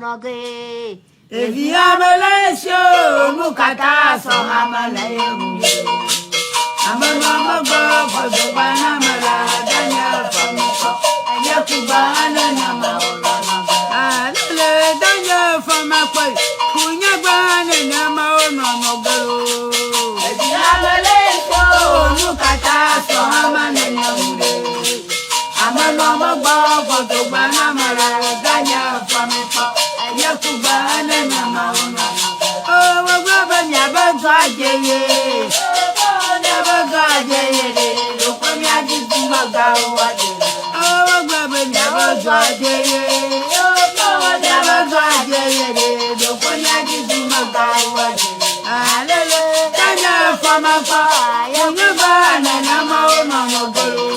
nɔ ge. Evi ame le esi o, nu katã sɔ ame le ye ŋu. Ame nɔ megbe fɔdogba na ame la, danye fɔmikɔ, enye kugba nenema o nɔnɔ ge. Alele danye fɔmakpɔe, kunyagba nenema o nɔnɔ ge lo. Evi ame le esi o, nu katã sɔ ame nene ŋu ɖe. Ame nɔ megbe fɔdogba na ame la, danye fɔmikɔ, enye kugba nenema o nɔnɔ ge. O, wogblɔ be miabe dɔ adze ye. Miabe dɔ adze ye ɖe, ɖokpe miadzi dumegãwo adze. O, wogblɔ be miabe dɔ adze ye. Miabe dɔ adze ye ɖe, ɖokpe miadzi dumegãwo adze. Alele, danye fɔmakpɔ, yenyegbe nenema wo nɔnɔ golo.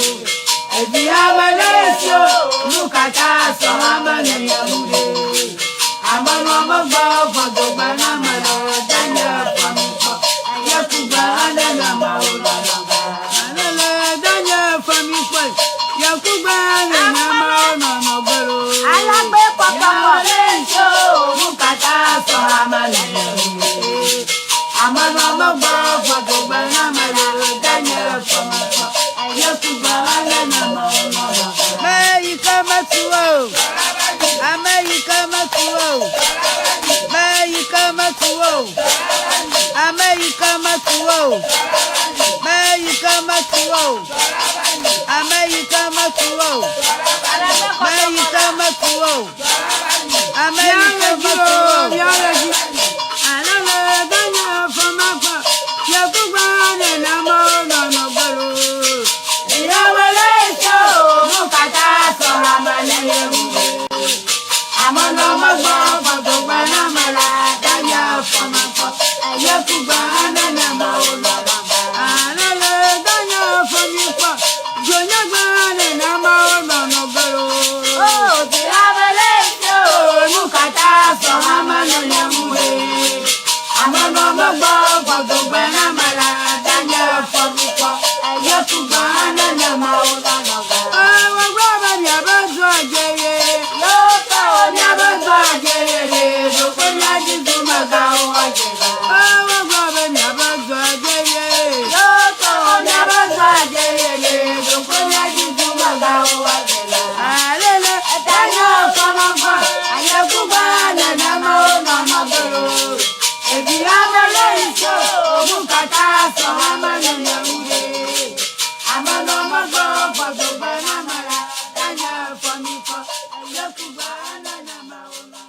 Evi ame le esi o, nu katã sɔ ame nene ŋu ɖe. Ame nɔ megbe fɔdogbe na ame le danye fɔmikpɔ, enye kugbe nenema wo nɔnɔ ge. Alele danye fɔmikpɔ, ye kugbe nenema wo nɔnɔ ge lo. Alagbe kɔkɔkɔ. Ame le esi o, nu katã sɔ ame nene ŋu ɖe. Ame nɔ megbe fɔdogbe na ame le danye fɔmikpɔ, enye kugbe nenema wo nɔnɔ ge. Ame yi ke metu o, ame yi ke metu o, ame yi ke metu o, ame yi ke metu o, ame yi ke metu o, ame yi ke metu o, ame yi ke metu o, ame yi ke metu o. Alele danye fɔmakpɔ, yekugba nenema wo nɔnɔ gbelo. Ìyàwó ṣe o, mú kàtà sọ àmàlẹ́ yẹn wù. Àmọ́ náà mo gbọ́ fọ̀tògbà náà mọ̀ la dáyà fọmọkọ. Ẹ̀yẹ kúgbà nánà mọ̀ ọ́ lọ́lọ́. Àlọ́lẹ̀ dáyà fọmípọ̀, jòyàgbà nánà mọ̀ ọ́ lọ́nà gbòòrò. O, ti ame le esi o, Mú kàtà sọ àmàlẹ́ yẹn wù. Àmọ́ náà mo gbọ́ fọ̀tògbà náà mọ̀ la dáyà fọmípọ̀. Ẹ̀yẹ kúgbà nánà mọ̀ ọ́ lọ́nà gbòòrò. Ọwọ́ gbọ́dọ̀ ní abẹ́sọ̀ àjẹyẹ. Yóò tọ̀ ọ́ Ní abẹ́sọ̀ àjẹyẹ lè dòkó ní ajíjú mẹ́ta ó àjẹyẹ. Ọwọ́ gbọ́dọ̀ ní abẹ́sọ̀ àjẹyẹ. Yóò tọ̀ ọ́ Ní abẹ́sọ̀ àjẹyẹ lè dòkó ní ajíjú mẹ́ta ó àjẹyẹ. Àlele ẹ̀dáyọ̀ fọmọgbọ́, àyẹ̀kúgbà nànà mọ́ nànà gbòòrò. Èbí abẹ́lé ìṣó, òmù kàtà sọ amánà wúre. Àmọ́ mọ́gbọ́ fọ̀dọ̀gbọ́ náà mọ̀ra, dáná fọmíkọ́, ẹ̀yẹ́kúgbà nànà mọ́ nànà.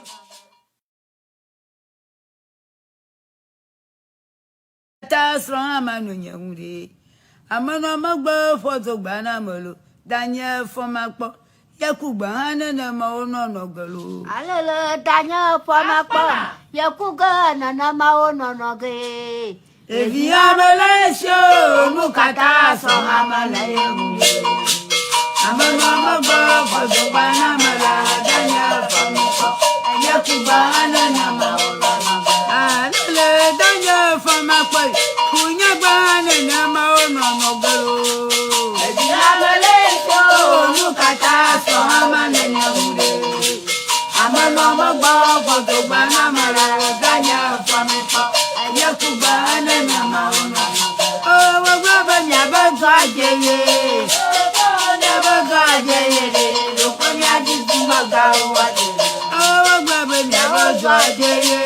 Ta srɔ̃ ame nu nye ŋu ɖe. Ame nɔ megbe fɔdogba na ame lo, danye fɔmakpɔ, yekugbe hã nenema wonɔnɔ ge lo. Alele danye fɔmakpɔ, yekuge nenema wo nɔnɔ ge. Evi ame le esi o, nu katã sɔ ame le ye ŋu ɖe. Ame nɔ megbe fɔdogba na ame la, danye fɔmikpɔ, yekugbe hã nenema wonɔnɔ ge. Alele danye fɔmakpɔ, kunyagbe hã nenema wonɔnɔ ge lo. Evi ame le esi o, Nu katã sɔ ame nene ŋu ɖe. Ame nɔ megbe fɔdogba na ame la, danye fɔmikpɔ, yekugbe nenema wonɔnɔ ge. O, wogblɔ be miabe dɔ adze ye. Miabe dɔ adze ye ɖe, ɖokpe miadzi dumegãwo adze. O, wogblɔ be miabe dɔ adze ye.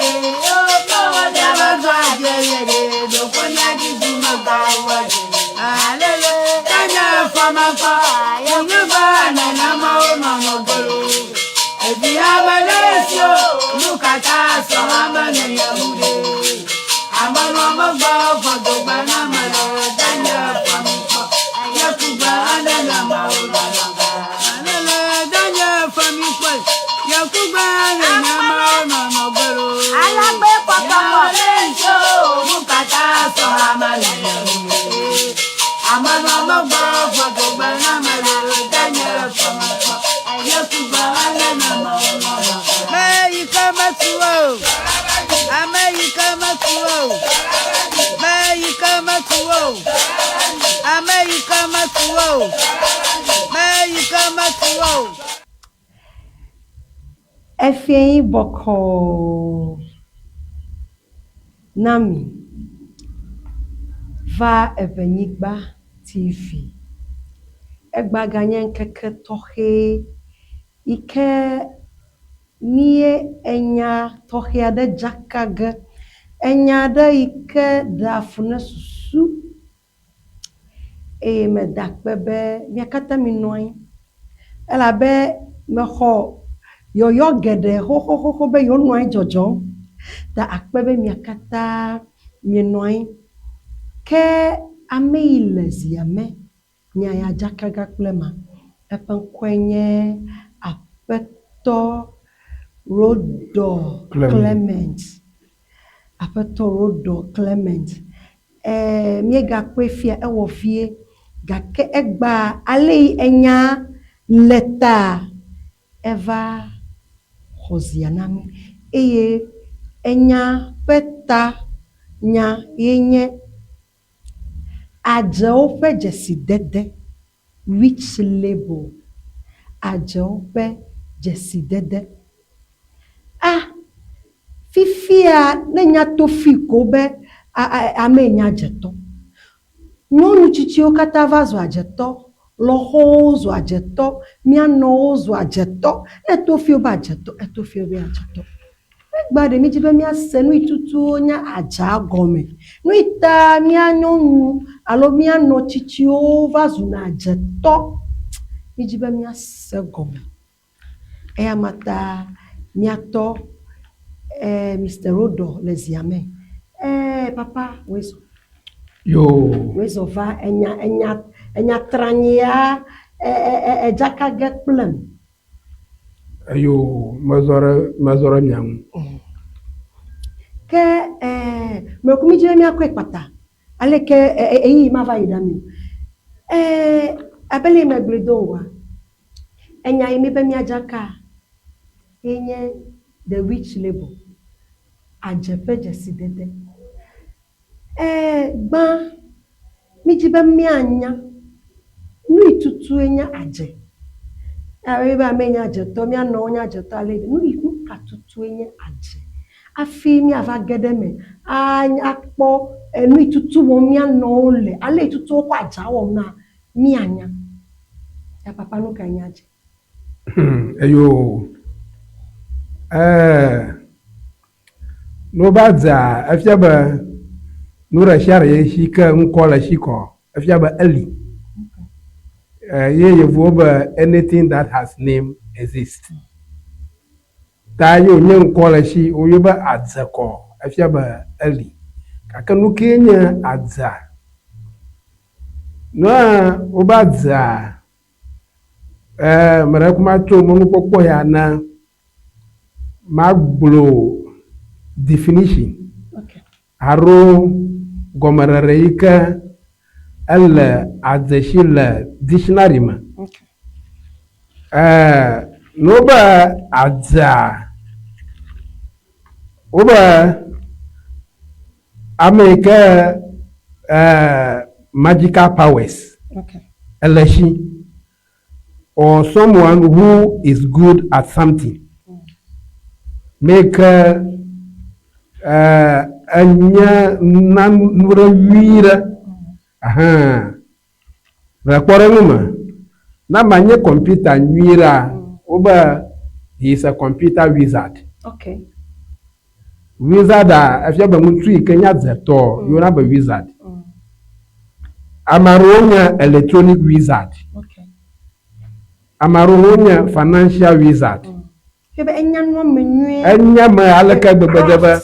Miabe dɔ adze ye ɖe, ɖokpe miadzi dumegãwo adze. Alele, danye fɔmakpɔ, yenyegbe nenema wonɔnɔ gbolo. Evi ame le esi o, nu katã sɔ ame nene ŋu ɖe. Ame nɔ megbe fɔdogba na ame le danye fɔmikpɔ, yekugbe nenema wonɔnɔ ge. Alele danye fɔmikpɔ, yekugbe nenema wonɔnɔ ge lo. Alagbe kɔkɔkɔ. Nu katã sɔ ame nene ŋu ɖe. Ame nɔ megbe fɔdogba na ame le danye fɔmikpɔ, yekugbe nenema wonɔnɔ ge. Ame yi ke metu o, ame yi ke metu o, ame yi ke metu o, ame yi ke metu o, ame yi ke metu o. Efiẽ bɔkɔɔ na mi va Eŋenyigba TV. Egbea ganye ŋkeke tɔxɛ yi ke míe enya tɔxɛ aɖe dzaka ge. Enya aɖe yi ke ɖea fu ne susu eye meda akpe be mia katã minɔ anyi elabe mexɔ yɔyɔ geɖe xoxoxoxo be yewonɔ anyi dzɔdzɔm ta akpe be mia katã mienɔ anyi. Ke ame yi le zia me nya ya dzakaga kple ma, eƒe ŋkɔe nye Aƒetɔ Rodor Clement. Aƒetɔ Rodor Clement. Ɛɛ, míegakpɔe fia, ewɔ vie. Gake egbea, ale yi enya le taa, eva xɔ zia na mí. Eye enya ƒe ta nya ye nye Adzewo ƒe dzesidede, Which label? Adzewo ƒe dzesidede. A Fifia ne nya to fi ko be amee nye adzetɔ. Nyɔnu tsitsiwo katã va zu adzetɔ, lɔ̃xowo zu adzetɔ, mía nɔwo zu adzetɔ. Ne eto fi wobe adzetɔ, eto fi wobe adzetɔ. Egbea ɖe mídi be míase nu yi tutu nye adzaa gɔme. Nu yi ta mía nyɔnu alo mía nɔ tsitsiwo va zuna adzetɔ. Mídi be míase egɔme. Eya ma ta míatɔ eh, Mister Rodɔ le zia me. Eh, papa, wòe zɔ. Yo. Wòe zɔ va enya, enya, enya tranyia, e, e, e, edzaka ge kplem. Eyo mezɔ ɖe mezɔ ɖe mia ŋu. Ke eh, meku mi dzi be míakɔe kpata. Aleke ɣeyiɣi mava yi ɖa mi o. Eh, abe le megblɔe do ŋgɔa, enya yi mi be míadzaka ye nye the witch label, adze ƒe dzesidede. Eh, gbã, mídi be míanya nu yi tutue nye adze. Elabe míbe amee nye adzetɔ, mía nɔwo nye adzetɔ ale nu yi nu ka tutue nye adze hafi míava ge ɖe eme akpɔ enu yi tutu wɔm mía nɔwo le, ale yi tutu wokɔ adzea wɔm na míanya. Ya papa nu kae nye adze? Eyo, eh, Ne wova dzea, efia be nu ɖe sia ɖe si ke ŋkɔ le esi kɔ, efia be eli. Ye yevuwo be anything that has name exist. Ta ye wònye ŋkɔ le esi woyɔ be adze kɔ, efia be eli. Gake nu kee nye adzea? Nua wova dzea, ame ɖe ko matso mɔnukpɔkpɔ ya na Magblɔ definition alo gɔmeɖeɖe yi ke ele adze si le dictionary me. Ne wobe adzea, wobe ame yi ke magical powers ele esi. or someone who is good at something. Make enye na nu ɖe nyui ɖe. Ahan. Le kpɔɖeŋu me, ne amea nye kɔmpita nyui ɖea, wobe he is a computer wizard. Okay. Wizard a efia be ŋutsu yi ke nye adzetɔ yɔna be wizard. Ame aɖewo nye electronic wizard. Okay. Ame aɖewo nye financial wizard. Fia be enya nua me nyuie. Enya me aleke gbegbe de be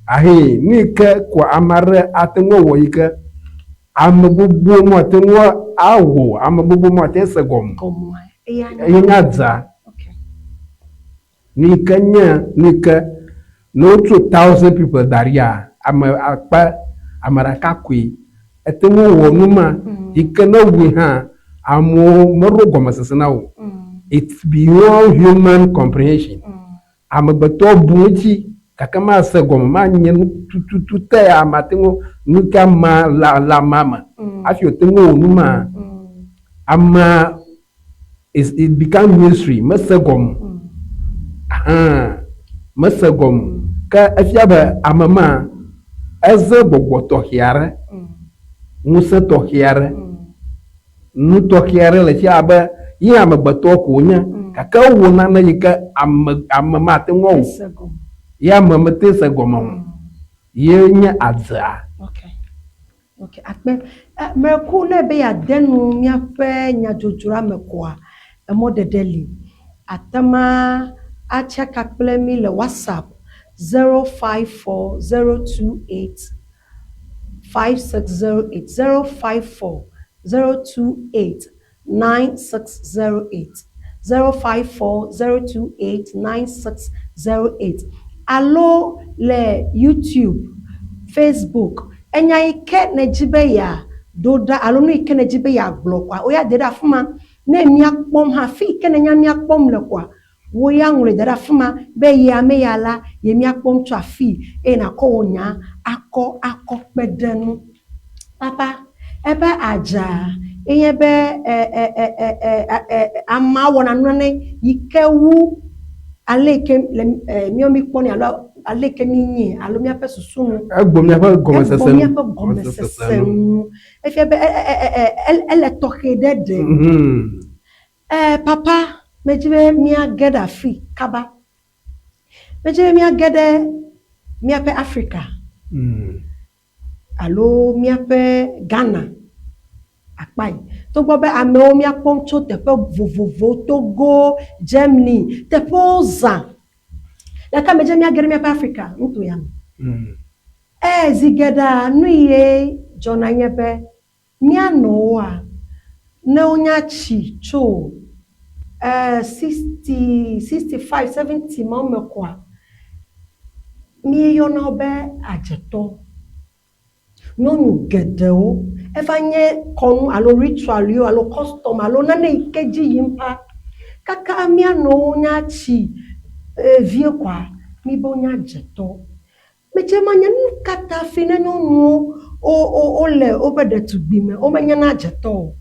ahe nu yi ke ko ame aɖe ate ŋu awɔ yi ke ame gbogbo mate ŋu awɔ, ame gbogbo mate ŋu ase gɔme. Gɔmea eya nye. Eye nye adzea. Okay. Nu yi ke nye nu yi ke ne wotso thousand people da ɖia, ame akpe ame ɖeka koe ete ŋu wɔ nu ma yi ke ne ewɔe hã amewo meɖo gɔmesese na wo. It's beyond human comprehension. Amegbetɔ bu ŋuti gake mase gɔme manye nu tututu te ame ate ŋu nu ke amea le le amea me hafi wòte ŋu wɔ nu ma. Amea is it become mystery mese gɔme o. Ahã, mese gɔme o. Ke efia be ame ma eze gbɔgbɔ tɔxɛ aɖe, ŋusẽ tɔxɛ aɖe, nu tɔxɛ aɖe le esi abe ye amegbetɔ ko wonye gake ewɔ nane yi ke ame ame mate ŋu awɔ o. Ye ame mete se gɔme o. Ye nye adzea. Okay. Ok, akpe. Eh, Mreku ne be yeade nu míaƒe nyadzodzroa me koa, emɔɖeɖe li. Ate ma atsaka kple mí le WhatsApp 054028 5608, 054028 9608, 054028 9608 alo le YouTube, Facebook. Enya yi ke nèdi be yeaɖo ɖa alo nu yi ke nèdi be yeagblɔ koa, wo ya de ɖe afi ma. Ne mía kpɔm hã, fi yi ke nènya mía kpɔm le koa, wo ya ŋlɔe da ɖe afi ma be ye ame ya la, ye mía kpɔm tso afii eye nàkɔ wò nya akɔ akɔ kpe ɖe enu. Papa, eƒe adza enye be e, e, e, e, e, e, amea wɔna nunane yi ke wu ale yi ke le e, míawo míkpɔnɛ alo ale yi ke mínyee alo míaƒe susu nu. Egbɔ míaƒe gɔmesese Egbɔ míaƒe gɔmesese nu. Efia be e, e, e, e, ele tɔxɛ ɖe ɖe. Mhm. E, papa, medzi be míage ɖe afii kaba. Medzi be míage ɖe míaƒe Afrika. Mm. alo míaƒe Ghana akpae. Togbɔ be amewo míakpɔm tso teƒe vovovowo, Togo, Germany, teƒewo zã. Gake medze míage ɖe míaƒe Afrika nuto ya me. Ẽ, zi geɖea nu ye dzɔna nye be mía nɔwoa, ne wonya tsi tso eh, 60, 65, 70 mawo me koa, míeyɔna wo be adzetɔ. Nyɔnu geɖewo, eva nye kɔnu alo ritual yewo alo custom alo nane yi ke dzi yim ƒã. Kaka mía nɔwo nya tsi vie koa, míbe wonye adzetɔ. Medze manya nu ka ta hafi ne nyɔnuwo wo wo wole woƒe ɖetugbui me womenyana adzetɔ o.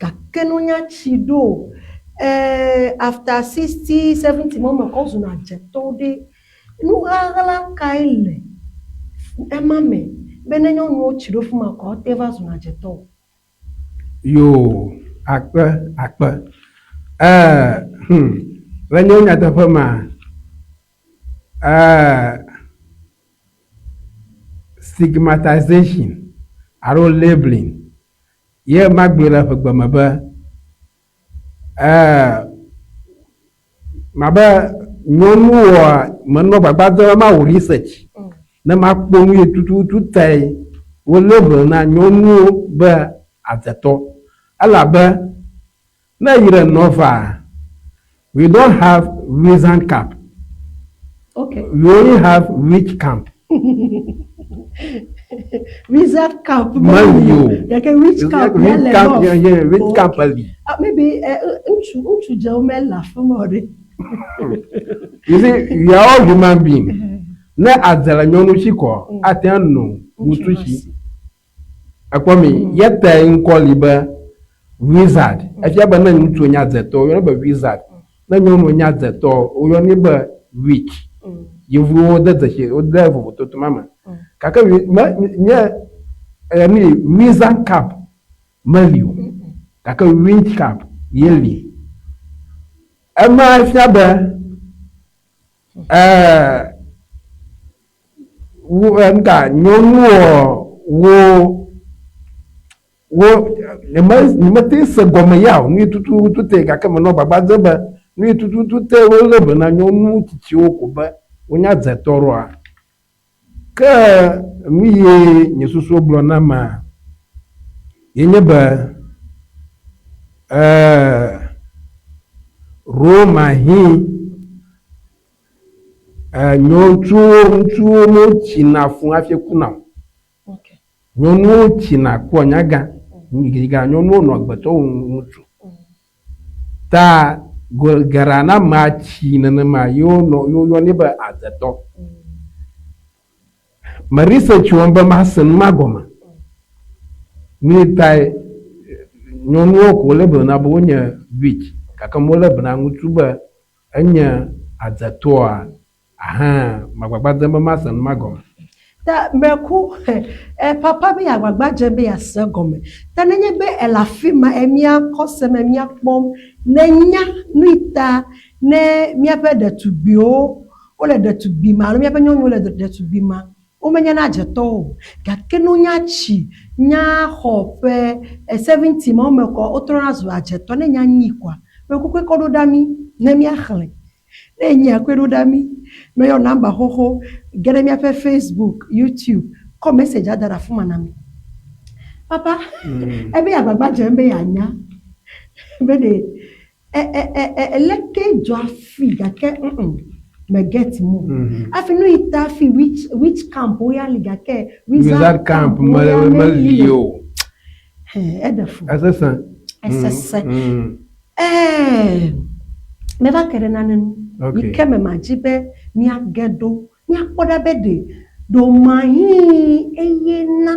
Gake ne wonya tsi ɖo eh, after 60, 70 ma me kɔ wozuna adzetɔwo ɖe. Nuɣaɣla kae le ema me be ne nyɔnuwo tsi ɖo fi ma kɔa wote va zuna adzetɔwo? Yoo, akpe, akpe. Eh, hmm, le nye nyateƒe mea, Eh, stigmatization alo labeling ye magblɔe le ƒegbe me be eh, mabe nyɔnuwoa menɔ gbagba dzem be mawɔ research ne makpɔ nu yi tututu tae wo label na nyɔnuwo be adzetɔ elabe Ne eyi ɖe Nova, we don't have wizard camp. Okay. We only have witch camp. Wizard camp. Meli o. Gake witch camp ya le North. Yeah, yeah, witch camp li. Ah, maybe ŋutsu ŋutsu dzewo mele afi ma o ɖe. You see, we are all human beings. Ne adze le nyɔnu si kɔ, ate ŋu anɔ ŋutsu si. Ekpɔ mi, ye tae ŋkɔ li be wizard. Efia be ne ŋutsu nye adzetɔ, woyɔnɛ be wizard. Ne nyɔnu nye adzetɔ, woyɔnɛ be witch. Yevuwo wode dzesi, wode vovototo ma me. Gake me, nye, enu yi wizard cap meli o. Gake witch cap ye li. Ema fia be, eh, Wo ŋka nyɔnuwɔ wo wo nyeme nyemete se gɔme ya o. Nu yi tututu te gake menɔ gbagba dze be nu yi tututu te wolé be na nyɔnu tsitsiwo ko be wonya dzetɔ ɖoa. Ke nu ye nye susuwo gblɔ na ma ye nye be ee Roma hi Nyɔtsuwo, ŋutsuwo metsina fũ hafi kuna o. Nyɔnuwo tsina kua nyagã. Gã nyɔnuwo nɔ agbe tsɔ wu ŋutsu. Ta geɖea ne amea tsi nenema ye wonɔ ye woyɔnɛ be adzetɔ. Me research wɔm be mase nu ma gɔme. Nu yi tae nyɔnuwo ko wolé be na be wonye witch gake wolé be na ŋutsu be enye adzetɔa, Ahã, magbagba dzem be mase nu ma gɔme. Ta meku e papa be yeagbagba dzem be yease egɔme. Ta nenye be ele afi ma emía kɔ sem emía kpɔm, nènya nui ta ne míaƒe ɖetugbiwo wole ɖetugbi me alo míaƒe nyɔnuwo le ɖetugbi mea, womenyana adzetɔwo o. Gake ne wonya tsi, nya xɔ ƒe seventy mawo me koa, wotrɔna zu adzetɔ. Ne nya nyi koa, mekukue kɔ ɖo ɖa mí ne míaxlẽ. Ne ènya kɔe ɖo ɖa mí. Meyɔ nɔmba xoxo, ge ɖe míaƒe Facebook, YouTube, kɔ message da ɖe afi ma na mí. Papa, ebe yeagbagba dzem be yeanya be ɖe e e e e leke dzɔ hafi gake ŋ me get mo. Hafi nu yi ta hafi witch witch camp wo ya li gake wizard camp me meli o. Hɛ eɖe fu. Esesẽ. Esesẽ. Ɛɛ, meva ke ɖe nane ŋu yi ke me madzi be míage ɖo, míakpɔ ɖa be ɖe ɖewomahi eye na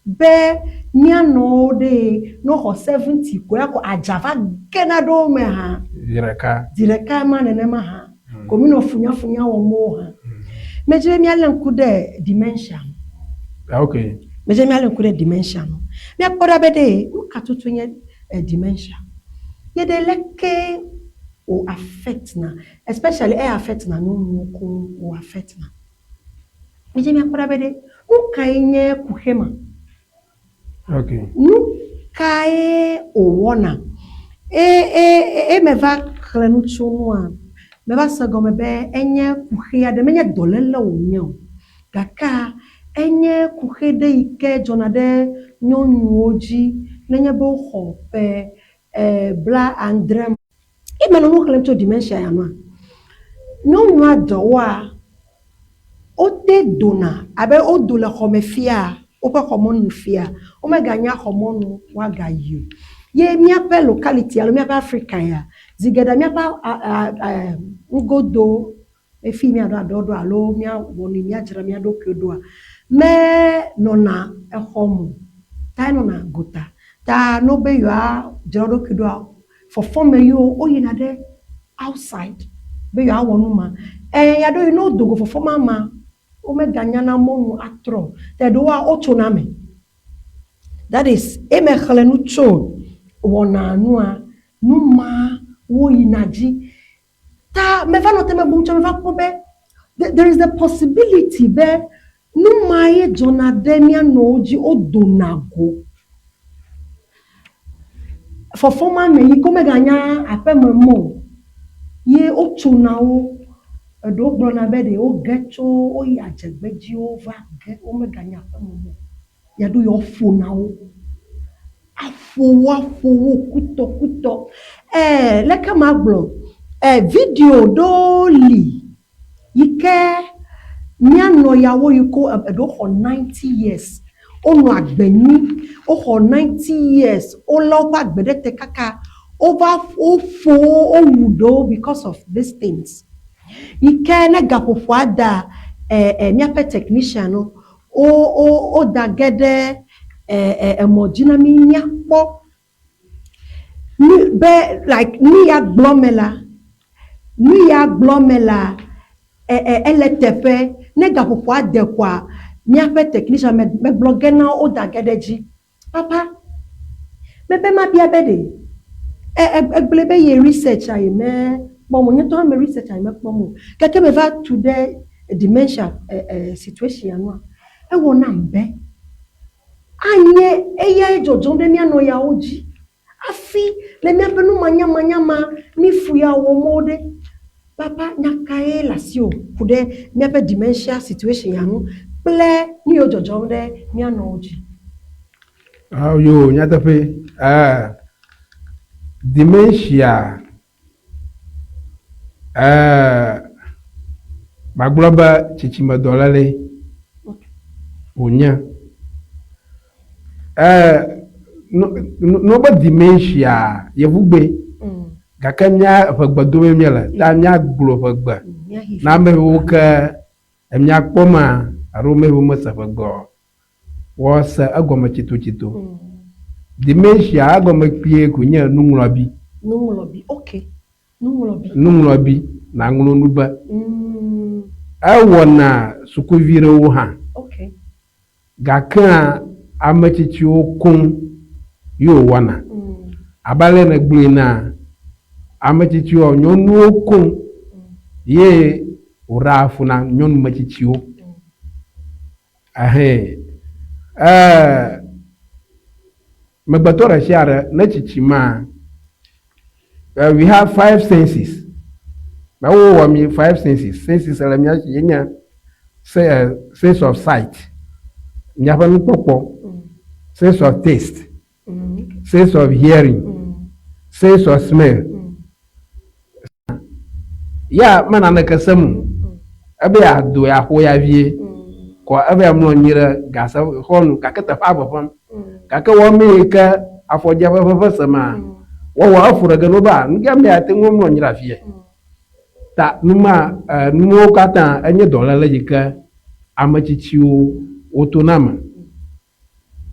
be míanɔwo ɖee ne woxɔ seventy ko ya ko adza va gena ɖe wo me hã. Zi ɖeka. Zi ɖeka ma nenema hã ko mínɔ funyafunya wɔm wo hã. Medzi be míalé ŋku ɖe dementia ŋu. Ok. Medzi be míalé ŋku ɖe dementia ŋu. Míakpɔ ɖa be ɖe nu ka tutu nye dementia. Ye ɖe leke wò affect na, especially e affect na nyɔnuwo koŋ wò affect na. Midze míakpɔ ɖa be ɖe nu kae nye kuxe ma? Okay. Nu kae wòwɔna? E e e meva xlẽ nu tso nua, meva se gɔme be enye kuxe aɖe, menye dɔléle wònye o. Gakea, enye kuxi ɖe yi ke dzɔna ɖe nyɔnuwo dzi nenye be woxɔ ƒe blaadre. Eye menɔ nu xlẽm tso dementia ya nua, nyɔnua ɖewoa, wote dona abe wodo le xɔme fia, woƒe xɔmɔnu fia, womeganya xɔmɔnu woagayi o. Ye míaƒe locality alo míaƒe Afrika ya, zi geɖe míaƒe nugodo Efi míaɖo aɖɔ ɖo alo míawɔ nu míadzra mía ɖokuiwo ɖoa, menɔna exɔ me o, ta enɔna gota. Ta ne wobe yewoadzra wo ɖokui ɖoa, fɔfɔme yewo woyina ɖe outside be yewoawɔ nu ma. Ẽ ɣeaɖewoɣi ne wodo go fɔfɔmea mea, womeganyana mɔnu atrɔ o. Ta eɖewoa, wotsona eme. That is, eye mexlẽ nu tso wɔna nua, nu ma woyina dzi. Ta meva nɔ tame bum tsɔ meva kpɔ be there is the possibility be nu ma ye dzɔna ɖe mía nɔwo dzi wodona go. Fɔfɔ ma me yi ke womeganya aƒeme mɔ o ye wotsona wo. Eɖewo gblɔna be ɖe woge tso woyi adzegbe dzi wova ge womeganya aƒeme mɔ o. Ya ɖo yewoaƒona wo. Aƒo wo, aƒo wo kutɔkutɔ. Ɛɛ, leke magblɔ? Ɛ, video ɖewo li yi ke míanɔ yawo yi ke eɖewo xɔ ninety years. Wonɔ agbe nyui. Woxɔ ninety years. Wolé woƒe agbe ɖe te kaka wova woƒo wo, wowu ɖewo because of these things. Yi ke ne gaƒoƒoa da, ɛ, ɛ, míaƒe technician wo, wo, wo, woda ge ɖe e, e, emɔ dzi na mí míakpɔ nu be like nu ya gblɔ me la, nu ya gblɔ me la, e, e, ele teƒe. Ne gaƒoƒoa de koa, míaƒe technician me, megblɔ ge na wo woda ge ɖe edzi. Papa, mebe mabia be ɖe, e, e, egblɔe be ye research a ye mekpɔm o. Nye ŋutɔ hã me research a ye mekpɔm o. Gake meva tu ɖe dementia e, e, situation ya nua, ewɔ nam be anye eyae dzɔdzɔm ɖe mía nɔ yawo dzi hafi le míaƒe numanyamanya ma mí fu ya wɔm wo ɖe. Papa, nya kae le asiwò ku ɖe míaƒe dementia situation ya ŋu kple nu yiwo dzɔdzɔm ɖe mía nɔwo dzi? Yo, nyateƒee. Eh, dementia, eh, magblɔ be tsitsimedɔlélee wònye. Eh, no, no be dementia, yevugbe. Gake mía ʋegbe dome míele, ta míagblɔ ʋegbe na ame yiwo ke míakpɔ ma alo ame yiwo mese ʋegbe o. Woase egɔme tsitotsito. Dementia egɔme kpuie koe nye nuŋlɔbi. Nuŋlɔbi, ok. Nuŋlɔbi. Nuŋlɔbi. nàŋlɔ nu be. Ewɔna sukuvi ɖewo hã. Gakea ame tsitsiwo koŋ ye wòwɔna. Abe ale nègblɔe enea, ame tsitsiwoa, nyɔnuwo koŋ ye wòɖea fu na nyɔnu metsitsiwo. Ehɛ, ee, megbetɔ ɖe sia ɖe ne tsitsi maa, we have five senses. Mawu wɔ mi five senses. Senses le mía si ye nye sense of sight, míaƒe nukpɔkpɔ, sense of taste, sense of hearing, sense of smell. Ya me naneke sem o. Ebe yeado yeaƒo ya vie. Kɔ ebe yeamlɔ anyi ɖe gase xɔ nu gake teƒea ʋeʋẽm. Gake wɔmee yi ke afɔdzia ƒe ʋeʋẽ semaa, wɔwɔ efu ɖe ge no be nu ya me ate ŋu amlɔ anyi ɖe afia. Ta numa nuwo katã enye dɔléle yi ke ame tsitsiwo wotona me.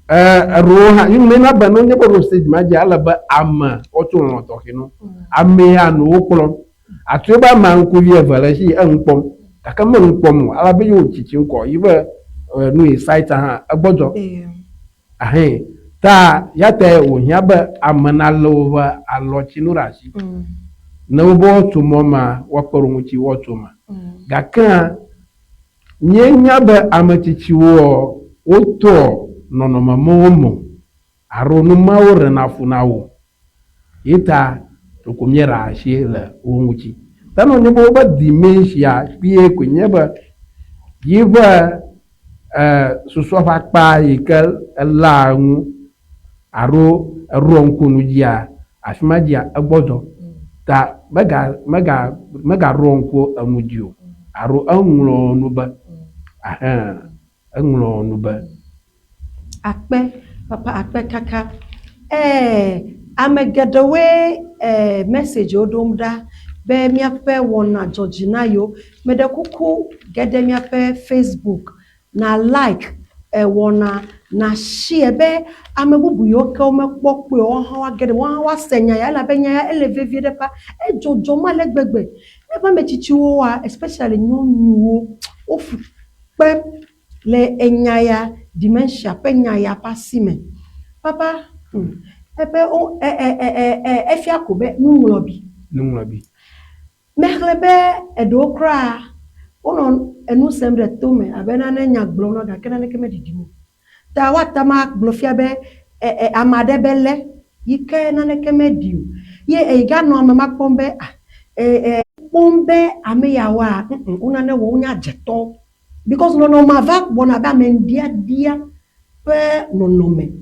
Eɖewo hã, nu mena be ne wonye be ɖo stage ma dzia, ele be ame woatso lɔlɔ̃ tɔxɛ no. Amea nɔ wo kplɔm. Atue be amea ŋkuvi eve le esi enu kpɔm gake me nu kpɔm o. Ale be ye wo tsitsim kɔ yi be nu yi sight hã egbɔdzɔ. Ahɛ ta ya tae wòhiã be ame nalé woƒe alɔtsinu ɖe asi. Ne wobe woatso mɔ ma, woakpe ɖe wo ŋuti woatso eme. Gakea Míenya be ame tsitsiwoɔ, wotoɔ nɔnɔme mawo me o, alo nu mawo ɖena fu na wo o. Yi ta ɖeko míeɖea asi le wo ŋuti. Ta ne wònye be wobe dementia kpuie koe nye be yiƒe susua ƒe akpa yi ke eléa nu alo eɖoa ŋku nu dzia, afi ma dzia egbɔdzɔ. Ta mega mega megaɖoa ŋku enu dzi o alo eŋlɔ nu be ahɛn eŋlɔ nu be. Akpe papa akpe kaka. Ɛɛ ame geɖewoe ɛɛ message wo ɖom ɖa be míaƒe wɔna dzɔ dzi na yewo. Meɖe kuku geɖe míaƒe Facebook na like ewɔna, na share be ame bubu yiwo ke womekpɔ kpɔe o woawo hã woage ɖe eme, woawo hã woase nya ya elabe nya ya ele vevie ɖe ƒa. Edzɔdzɔm ale gbegbe. Míaƒe ame tsitsiwoa especially nyɔnuwo wofu kpem le enya ya dementia ƒe nya ya ƒe asi me. Papa hm eƒe wo e e e e efia ko be nuŋlɔɖi. Nuŋlɔɖi. Mexlẽ be eɖewo kura wonɔ enu sem ɖe to me abe nane nya gblɔm na wo gake naneke meɖiɖim o. Ta woate ŋu agblɔ fia be e e ame aɖe be lé yi ke naneke meɖi o. Ye eyi ganɔ ame ma kpɔm be ah e e kpɔm be ame yawoa ŋ wo nane wɔm wonye adzetɔwo because nɔnɔmea va gbɔna abe ame ŋɖiaɖia ƒe nɔnɔme.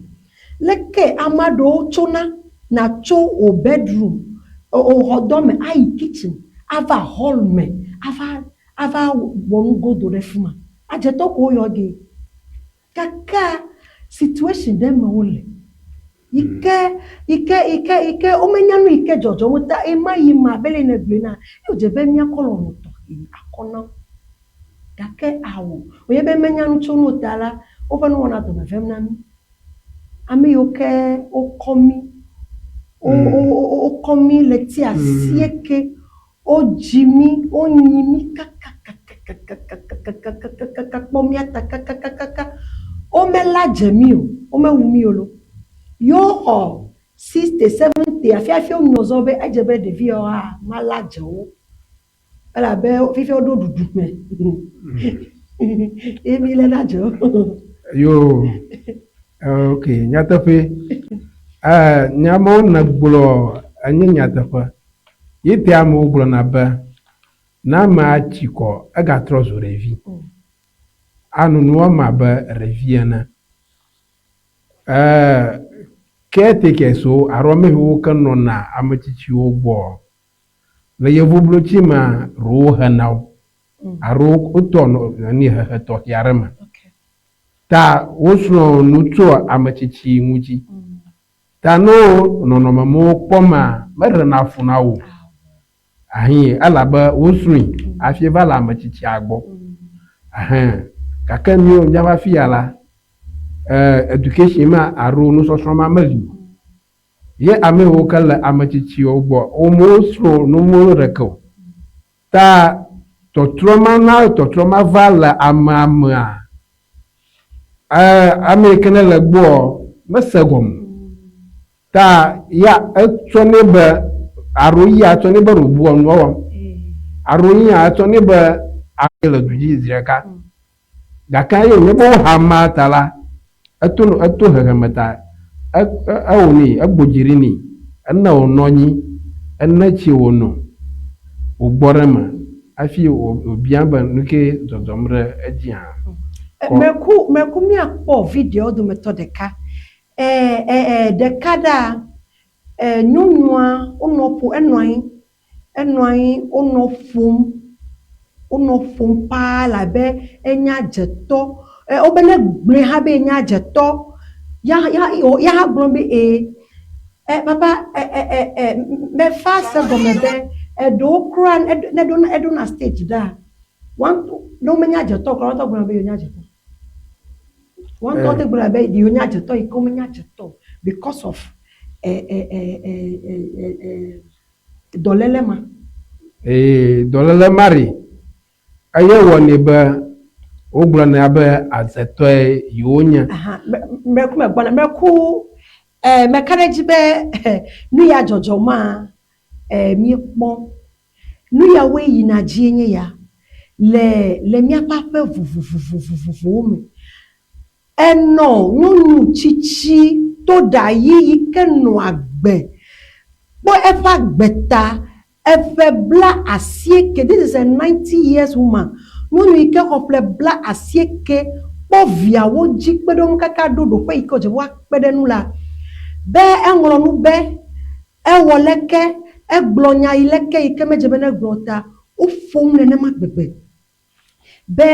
Leke ame aɖewo tsona natso wò bedroom, wò xɔdɔme ayi kitchen ava hall me ava ava wɔ nugodo ɖe fi ma. Adzetɔ ko woyɔ gee. Gakea situation ɖe me wole yi ke yi ke yi ke yi ke womenya nu yi ke dzɔdzɔm o ta ɣemaɣi ma abe le nègblɔe na ye wòdze be míakɔ lɔlɔ̃ tɔxɛ akɔ na wo. Gake ao, wònye be menya nu tso nu o ta la, woƒe nuwɔna dɔme vem na mí. Ame yiwo ke wokɔ mí, wokɔ mí ɣleti asieke, wodzi mí, wonyi mí kakakakakakakakakakakaka kpɔ mía ta kakakakaka. Womelé adze mí o, womewu mí o loo. Yewo xɔ sixty, seventy hafi hafi wonyɔ zɔ be edze be ɖevi yawoa, malé adze wo. Elabe fifia woɖo ɖuɖu me. Ye mi lé na dzo. Yo, ok, nyateƒe. Eh, nya mawo nègblɔ enye nyateƒe. Ye te amewo gblɔna be, ne amea tsi kɔ, egatrɔ zu ɖevi. Anɔ nu wɔm abe ɖevi ene. Eh, caretakers wo alo ame yiwo ke nɔna ame tsitsiwo gbɔ Le yevublotsi mea, ɖewo hena wo alo wotɔ nɔ hehe tɔxɛ aɖe me. Ta wosrɔ̃ nu tso ame tsitsi ŋuti. Ta ne wo nɔnɔme mawo kpɔ mea, meɖena fu na wo o. Ahi elabe wosrɔ̃e hafi va le ame tsitsia gbɔ. Ahɛn gake míwo míaƒe afi ya la, education ma alo nusɔsrɔ̃ ma meli o. Ye ame yiwo ke le ame tsitsiwo gbɔ, womesrɔ̃ nu ɖeke o. Ta tɔtrɔ ma na tɔtrɔ ma va le amea mea, ame yi ke ne le gbɔa mese gɔme o. Ta ya etsɔnɛ be aro yia etsɔnɛ be ɖobua nua wɔm. Aro yia etsɔnɛ be ame le du dzi zi ɖeka. Gake eye wònye be woha amea ta la, eto eto heheme ta ewɔ nɛ, egbɔ dzi ɖi nɛ, ena wònɔ anyi, ene tsi wòno, wògbɔ ɖe eme hafi wòbia be nu kee dzɔdzɔm ɖe edzi hã. Kɔ. Meku meku míakpɔ videoawo dometɔ ɖeka. E e e ɖeka ɖaa, e nyɔnua wonɔ ƒo enɔ anyi Enɔ anyi wonɔ ƒom, wonɔ ƒom paa labe enye adzetɔ. Wobe ne gblɔe hã be enye adzetɔ ya ya ya hã gblɔ be ee. E papa e e e e mefa se gɔme be eɖewo kura ne eɖo eɖona stage ɖaa woa ŋutɔ ne womenye adzetɔ o kura woa ŋutɔ gblɔna be yewonye adzetɔ. Woa ŋutɔ wote gblɔna be yewonye adzetɔ yi ke womenye adzetɔ o because of e e e e e e dɔléle ma. Ee, dɔléle ma ɖi, eye wɔnɛ be wogblɔna be adzetɔe yewonye. Aha, me, meku megbɔna, meku, eh, meka ɖe edzi be nu ya dzɔdzɔ ma, eh, míekpɔ. Nu yawoe yina dzie nye ya le, le míaƒe aƒe vovovovovovowo me. Enɔ nyɔnu tsitsi to ɖa ɣi yi ke nɔ agbe kpɔ eƒe agbe ta eƒe bla asieke, this is a 90 years woman, nyɔnu yi ke xɔ ƒle bla asieke kpɔ viawo dzi kpe ɖe wo ŋu kaka ɖo ɖoƒe yi ke wòdze be woakpe ɖe enu la, be eŋlɔ nu be ewɔ leke, egblɔ nya yi leke yi ke medze be negblɔ o ta woƒom nenema gbegbe. be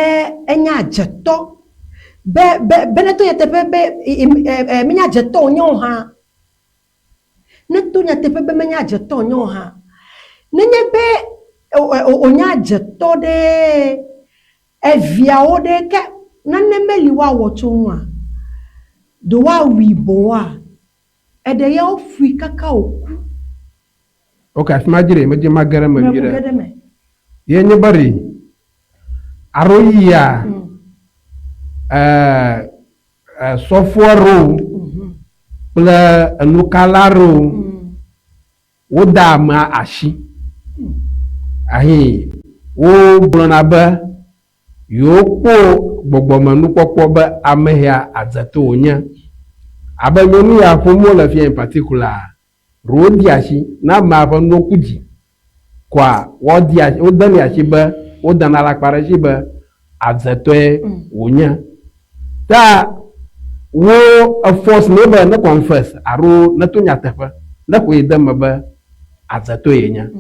enye adzetɔ, be be be ne to nyateƒe be menye adzetɔ wònye o hã, ne to nyateƒe be menye adzetɔ wònye o hã, nenye be wònye adzetɔ ɖe eviawo ɖe ke nane meli woawɔ tso ŋua? Ɖe woawui boŋua? Eɖe ya woƒui kaka wòku. Ok, afi ma dzi ɖe, medze mage ɖe eme vi ɖe. Ye nye be ɖe, aro yia, sɔfo aɖewo kple enukala aɖewo, woda amea asi. Ahi, wogblɔna be yewokpɔ gbɔgbɔmenukpɔkpɔ be ame ya adzeto wònye. Abe nyɔnu ya ƒom wole fia in particular, Ɖewo dia asi ne amea ƒe nuwo ku dzi koa woadia asi, wodenɛ asi be wodana alakpa ɖe esi be adzetɔe wònye. Ta wo eforce nɛ be ne confess alo neto nyateƒe ne ƒoe de eme be adzetɔe yenye.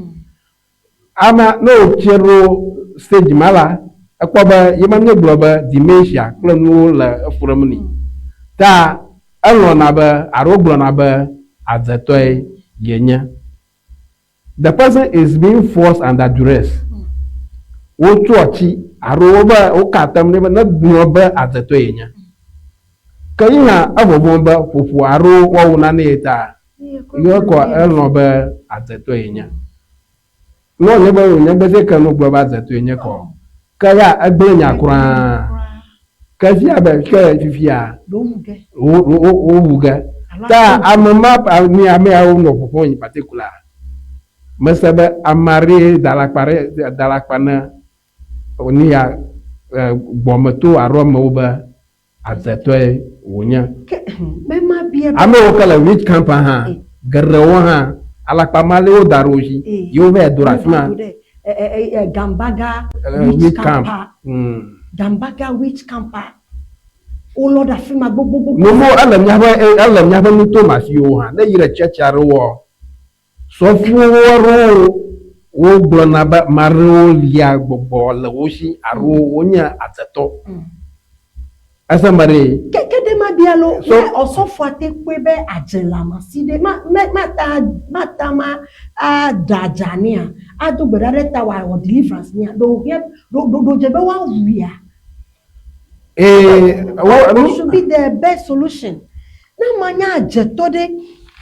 Amea ne wòtsi ɖo stage ma la, ekpɔ be yema míegblɔ be dementia kple nuwo le efu ɖem nɛ. Ta elɔ̃na be alo gblɔna be adzetɔe yenye. The person is being forced under duress. Wotsɔ tsi alo wobe woka atam nɛ be negblɔ be adzetɔe yenye. Ke yi hã evɔvɔ̃ be ƒoƒo alo woawo nane ye ta ye kɔ elɔ̃ be adzetɔe yenye. Ne wònye be wònye be ke no gblɔ be adzetɔe nye kɔ, ke ya egblẽ nya kura. Ke fia be ke fifia wowu ge. Ta ame ma ame ameawo nɔ ƒoƒom in particular. Mese be ame aɖee da alakpa ɖe da alakpa ne nu ya gbɔmeto alo amewo be adzetɔe wònye. Amewo ke le witch camp hã, geɖewo hã, alakpa ma li woda ɖe wo dzi ye wova do ɖe afi ma. Gambaga witch camp. Gambaga witch camp. Wolɔ ɖe afi ma gbogbogbogbo. Nomo ele míaƒe ele míaƒe nuto me afiwo hã. Ne yi ɖe tsɛtsi aɖewoa, Sɔfowo aɖewo wogblɔna be ame aɖewo lia gbɔgbɔ le wo si alo wonye adzetɔ. Ese me ɖe. Ke ke ɖe mabia lo ne ɔsɔfoa te kpɔe be adze le ame si ɖe ma me mata mata ma aɖe adza nɛa ado gbe ɖa ɖe ta wòawɔ deliverance nɛa ɖe wòhiã ɖe ɖe wòdze be woawuia? Ee, What should be the best solution? Ne amea nye adzetɔ ɖe,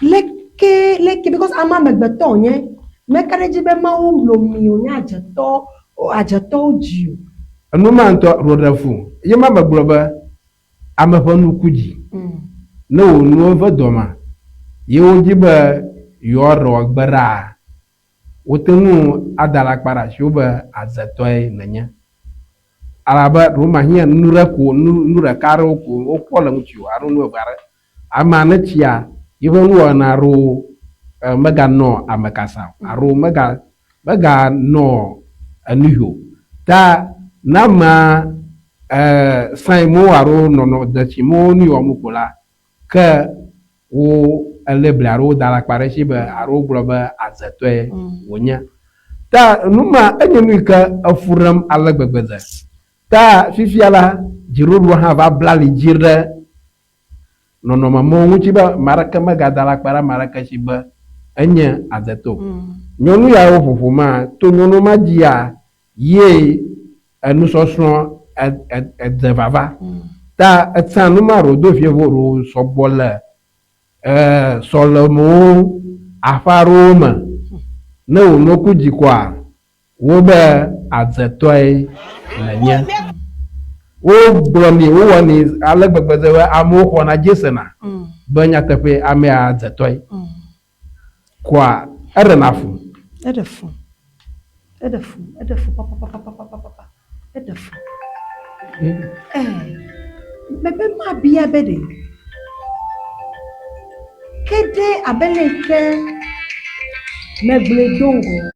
leke leke because amea amegbetɔ wònye. Meka ɖe edzi be Mawu lomi wònye adzetɔ, adzetɔwo dzi o. Enu ma ŋutɔ ɖo ɖe fu. Ye ma megblɔ be ame ƒe nu ku dzi. Ne wò nuwo ve dɔmea, ye wodi be yewoaɖe wò agbe ɖaa, wote ŋu ada alakpa ɖe asiwò be adzetɔe nènye. Elabe ɖewomahiã nu ɖe ko, nu, nu ɖeka aɖewo ko wokpɔ le ŋutiwò alo nu eve aɖe. Amea netsia, yeƒe nuwɔna aɖewo meganɔ ame kasa o alo mega, meganɔ enu yi o. Ta ne amea sãe mɔ alo nɔnɔ dzetsi mɔ nu yi wɔm ko la, ke wo elé bli alo woda alakpa ɖe esi be alo wogblɔ be adzetɔe wònye. Ta nu ma enye nu yi ke efu ɖem ale gbegbe ze. Ta fifia la, dziɖuɖua hã va bla ali dzi ɖe nɔnɔme mawo ŋuti be ame aɖeke megada alakpa ɖe ame aɖeke si be enye adzetɔ o. Nyɔnu yawo ƒoƒo ma, to nyɔnu ma dzia, ye enusɔsrɔ̃ edze vava. Ta etsã nu ma ɖewo do vie vo ɖewo sɔgbɔ le sɔlemewo, aƒe aɖewo me. Ne wò no ku dzi koa, wobe adzetɔe nènye. Wogblɔnɛ, wowɔnɛ ale gbegbe ze be amewo xɔna dzi sena be nyateƒee amea adzetɔe. Koa eɖena fu. Eɖe fu. Eɖe fu. Eɖe fu papapapapapapa. Eɖe fu. Ɛɛ, mebe mabia be ɖe ke ɖe abe le yi ke megblɔe do ŋgɔ.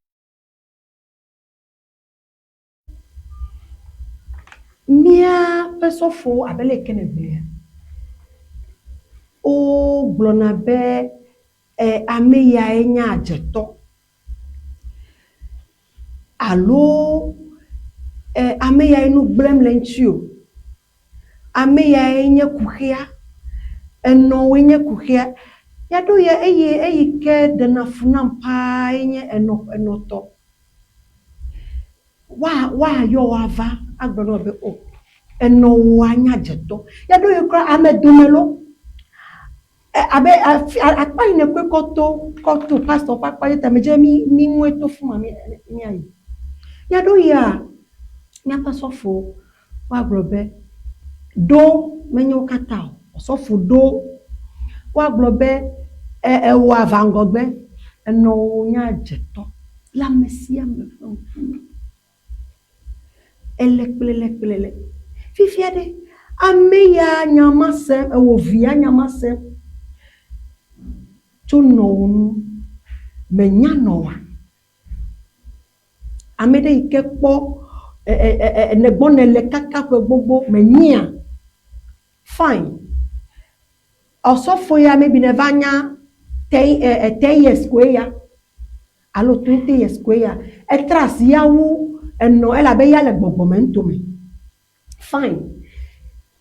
Míaƒe sɔfowo abe le yi ke nègblɔea, wogblɔna be e ame yae nye adzetɔ alo e ame yae nu gblẽm le eŋuti o. Ame yae nye kuxia, enɔwoe nye kuxia. Míaɖo ya eye eyi ke ɖena fu nam paa ye nye enɔ enɔtɔ. Woa woayɔ wò ava agblɔ na wò be o enɔwòa nye adzetɔ. Ya ɖo ye kura ame dome lo. E abe afi akpa yi nèkɔe kɔ to kɔ to pastor ƒe akpa dzi ta medze be mí míŋɔe to fi ma míayi. Ya ɖo yia míaƒe sɔfowo woagblɔ be ɖo menye wo katã o. Osɔfo ɖo woagblɔ be e ewɔ aʋa ŋgɔgbe enɔwò nye adzetɔ le ame sia ame ƒe ŋkume. Ele kple le kple le. Fifia ɖe, ame ya nya ma sem, ewò via nya ma sem tso nɔwò nu. Mènya nɔwòa? Ame ɖe yi ke kpɔ e e e e nègbɔ nèle kaka ƒe gbogbo, mènyia? Fine. Osɔfo ya maybe nèva nya ten e e ten years koe ya alo 20 years koe ya. Etra asi ya wu enɔ elabe eya le gbɔgbɔme ŋutome. Fine.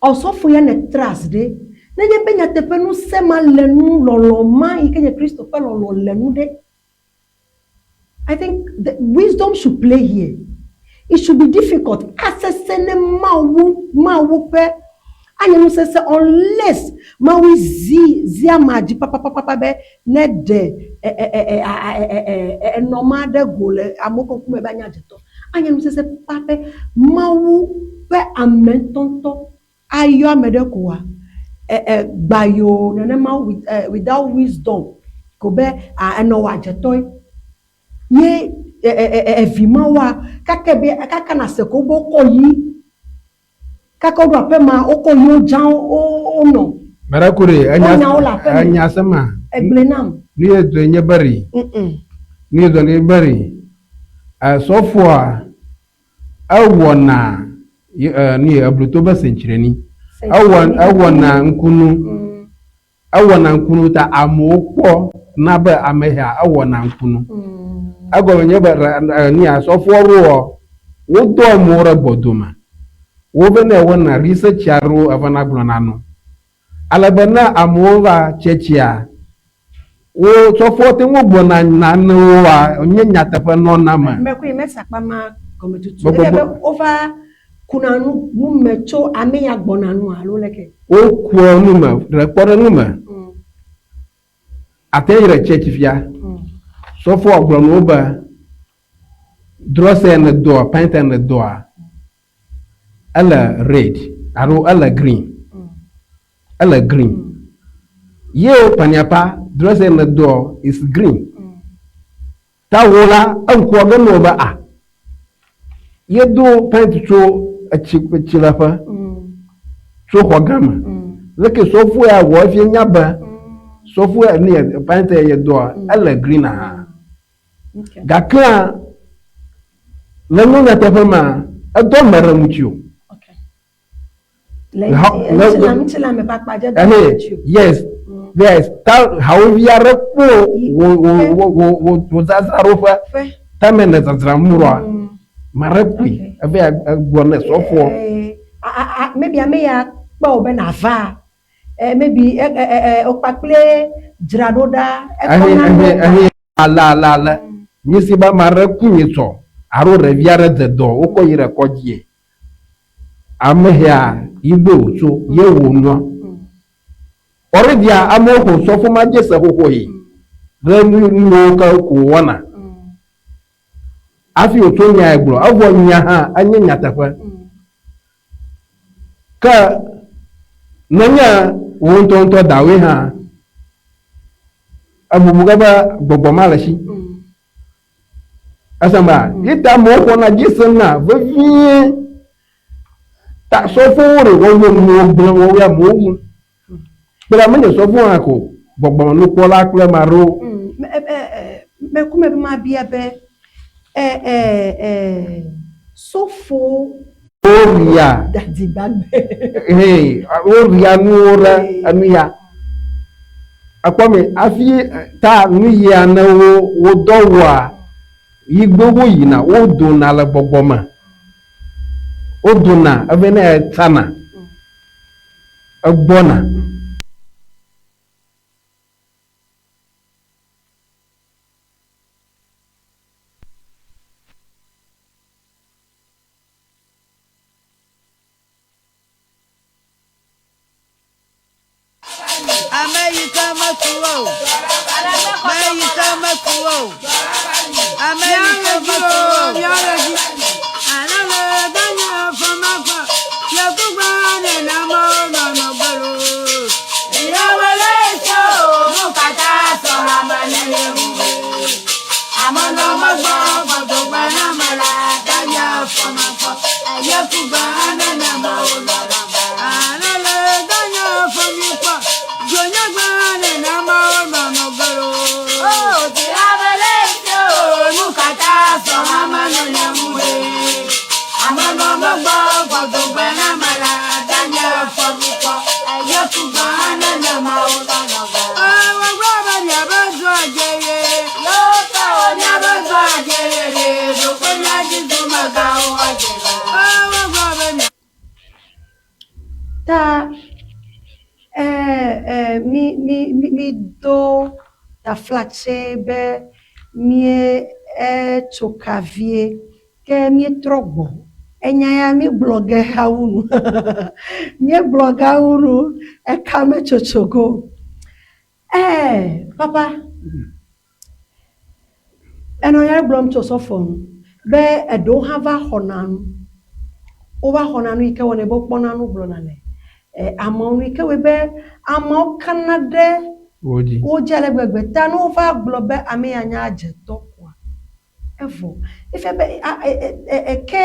Osɔfo ya nètra asi ɖe. Nenye be nyateƒe ŋusẽ ma le nu, lɔlɔ̃ ma yi ke nye Kristo ƒe lɔlɔ̃ le nu ɖe, I think the wisdom should play here. It should be difficult. Asese ne Mawu, Mawu ƒe anye nu sese unless Mawu zi zi amea dzi papapapa be ne ɖe e e e e e e e enɔ ma ɖe go le amewo ƒe ŋkume be anye adzetɔ. Anye nu sese papa be Mawu ƒe ame ŋutɔŋutɔ ayɔ ame ɖe koa, e e gbayoo nenema with e without wisdom ko be a enɔ wɔ adzetɔe. Ye e e e evi mawoa kaka be kaka nase ko be wokɔ yi kaka woɖo aƒe ma wokɔ yi wodzã wo wonɔ. Meɖe ku ɖe enya Wonya wo le aƒe me. enya se ma. Egblɔe nam. Nu ye dɔe nye be ɖi. Nu ye dɔe nye be ɖi. Esɔfoa Ewɔna nu ye ebluto be sentsreni. Ewɔ ewɔna ŋkunu. Ewɔna ŋkunu ta amewo kpɔ na be ame ya ewɔna ŋkunu. Egɔme nye be nu ya sɔfoa ɖoɔ wodɔ amewo ɖe gbɔdome. Wobe ne ewɔna research aɖewo evana gblɔna nɔ. Ale be ne amewo va tsɛtsia, wo sɔfowo te ŋu gblɔna nanewoa, nye nyateƒe nɔna me. Mekui mese akpa ma gɔme tutu. Efia be wova kuna nu nu me tso ame ya gbɔna nu alo leke? Wokua nu me, ɖe kpɔɖeŋu me. Ate ŋu ɖe tsɛtsi fia. Sɔfoa gblɔ na wo be, Drɔse ne doa, pant ne doa, ele red alo ele green. Ele green. Ye wo paniapa drɔse ne doa is green. Ta wo la, eŋkua ge nɔ be a yedo pant tso etsi etsileƒe tso xɔ gã me. Leke sɔfo ya wɔ efie nya be sɔfo ya ne pant ya yedoa ele green hã. Gakea le nye nyateƒe mea, edɔ ame ɖe ŋuti o. Le ŋutilã me ƒe akpa dze dɔ ŋuti o. Yes, yes. Ta hawovi aɖe kpɔ wò wò wò wò wò zazraɖoƒe tame ne zazram ɖoa, ame aɖe kpɔe eve egblɔ ne sɔfoɔ. Maybe ame ya kpe wò be nàva maybe wokpakple dzra ɖo ɖa. Ehe ehe ehe. Ale ale ale. Míese be ame aɖe ku nyitsɔ alo ɖevi aɖe dze dɔ wokɔ yi ɖe kɔdzie. Ame hea yi gbɔe wòtso ye wò nua. Already amewo xɔ sɔfo ma dze se xoxo yi ɖe nu nuwo ke ko wɔna. Hafi wòtso nyae gblɔ evɔ nya hã enye nyateƒe. Ke nenye wò ŋutɔŋutɔ dawòe hã ebubu ge be gbɔgbɔ ma le esi. Esema ye ta amewo xɔna dzi sena vevie. Ta sɔfowo ɖe wowo nuwo gblẽ wowo amewo wu. Kple menye sɔfo hã ko gbɔgbɔmenukpɔla kple ame aɖewo. Meku me be mabia be sɔfo woria woria nuwo ɖe enu ya. Ekpɔ mi hafi ta nu yia ne wo wodɔ wɔa yi gbe wo yina wodona le gbɔgbɔ me. Wodona eve ne etsana egbɔna. Ame yi ke meku o, me yi ke meku o, ame yi ke meku o. Ta mi mi mi do taflatse be mie etso ka vie ke míetrɔ gbɔ. Enya ya mígblɔ ge awu nu. Míegblɔ ge awu nu eka metsotso go. Ee, papa, enɔ ya gblɔm tso sɔfo ŋu be eɖewo hã va xɔna nu. Wova xɔna nu yi ke wɔnɛ be wokpɔna nu gblɔna le amewo ŋu yi ke wɔe be amewo kana ɖe Wo dzi. wo dzi ale gbegbe. Ta ne wova gblɔ be ame ya nye adzetɔ koa, evɔ. Efia be eke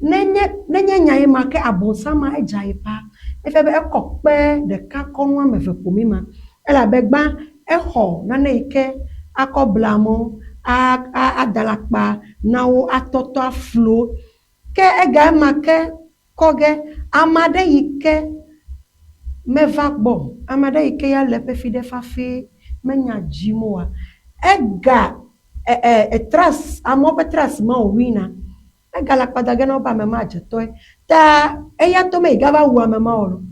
nenye nenye nya ye ma ke abosam ma edze ayi paa. Efia be ekɔ kpe ɖeka kɔ nu ame eve ƒomi ma. Elabe gbã exɔ nane yi ke akɔ ble amewo, ada le akpa na wo, atɔtɔ aflu wo. Ke ega ema ke kɔ ge ame aɖe yi ke meva gbɔ o, ame aɖe yi ke ya le eƒe fi ɖe fafɛ menya dzim oa, ega trust amewo ƒe trust ma wòwina. Egale akpa da ge na wo be ame ma adzetɔe. Ta eya ŋutɔ me yi gava wu ame ma o lo.